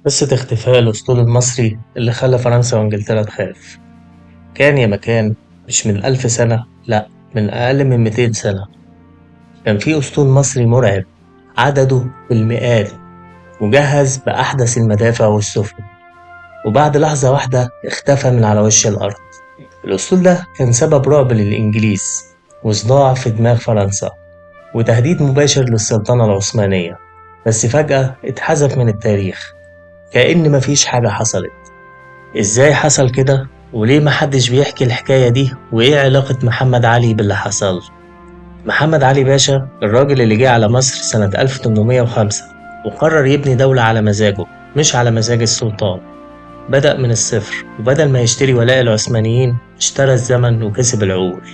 قصة اختفاء الأسطول المصري اللي خلى فرنسا وإنجلترا تخاف. كان يا مكان مش من 1000 سنة، لأ، من أقل من 200 سنة. كان في أسطول مصري مرعب، عدده بالمئات، مجهز بأحدث المدافع والسفن، وبعد لحظة واحدة اختفى من على وش الأرض. الأسطول ده كان سبب رعب للإنجليز، وصداع في دماغ فرنسا، وتهديد مباشر للسلطنة العثمانية. بس فجأة اتحذف من التاريخ كأن مفيش حاجة حصلت. إزاي حصل كده؟ وليه محدش بيحكي الحكاية دي؟ وإيه علاقة محمد علي باللي حصل؟ محمد علي باشا، الراجل اللي جه على مصر سنة 1805 وقرر يبني دولة على مزاجه، مش على مزاج السلطان. بدأ من الصفر، وبدل ما يشتري ولاء العثمانيين اشترى الزمن وكسب العقول.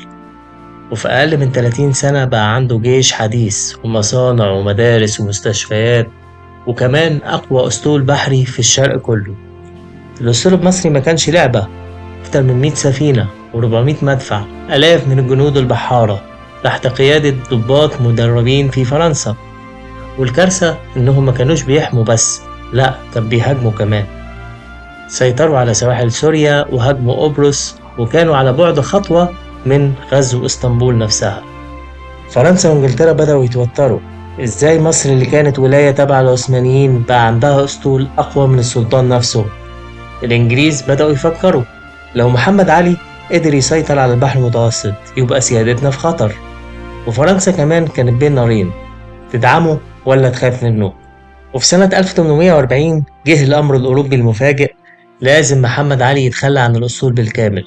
وفي أقل من 30 سنة بقى عنده جيش حديث ومصانع ومدارس ومستشفيات، وكمان أقوى أسطول بحري في الشرق كله. الأسطول المصري ما كانش لعبة، أكتر من 100 سفينة و400 مدفع، آلاف من الجنود البحارة تحت قيادة ضباط مدربين في فرنسا. والكارثة إنهم ما كانوش بيحموا بس، لأ، كان بيهاجموا كمان. سيطروا على سواحل سوريا وهاجموا قبرص، وكانوا على بعد خطوة من غزو اسطنبول نفسها. فرنسا وانجلترا بدأوا يتوتروا. ازاي مصر اللي كانت ولاية تبع العثمانيين بقى عندها اسطول اقوى من السلطان نفسه؟ الانجليز بدأوا يفكروا، لو محمد علي قدر يسيطر على البحر المتوسط يبقى سيادتنا في خطر. وفرنسا كمان كانت بين نارين، تدعمه ولا تخاف منه. وفي سنة 1840 جه الأمر الأوروبي المفاجئ، لازم محمد علي يتخلى عن الأسطول بالكامل.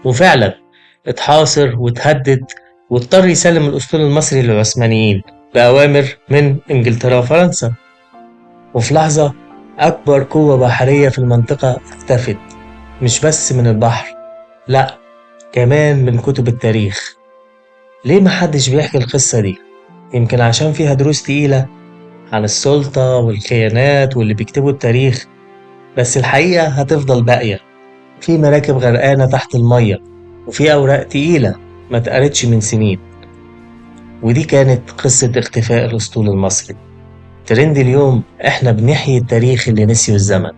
وفعلا اتحاصر وتهدد واضطر يسلم الأسطول المصري للعثمانيين بأوامر من إنجلترا وفرنسا. وفي لحظة أكبر قوة بحرية في المنطقة اختفت، مش بس من البحر، لأ، كمان من كتب التاريخ. ليه محدش بيحكي القصة دي؟ يمكن عشان فيها دروس تقيلة عن السلطة والخيانات واللي بيكتبوا التاريخ. بس الحقيقة هتفضل باقية، في مراكب غرقانة تحت المية، وفي أوراق تقيلة ما اتقرتش من سنين. ودي كانت قصة اختفاء الأسطول المصري. ترند اليوم، احنا بنحيي التاريخ اللي نسيه الزمن.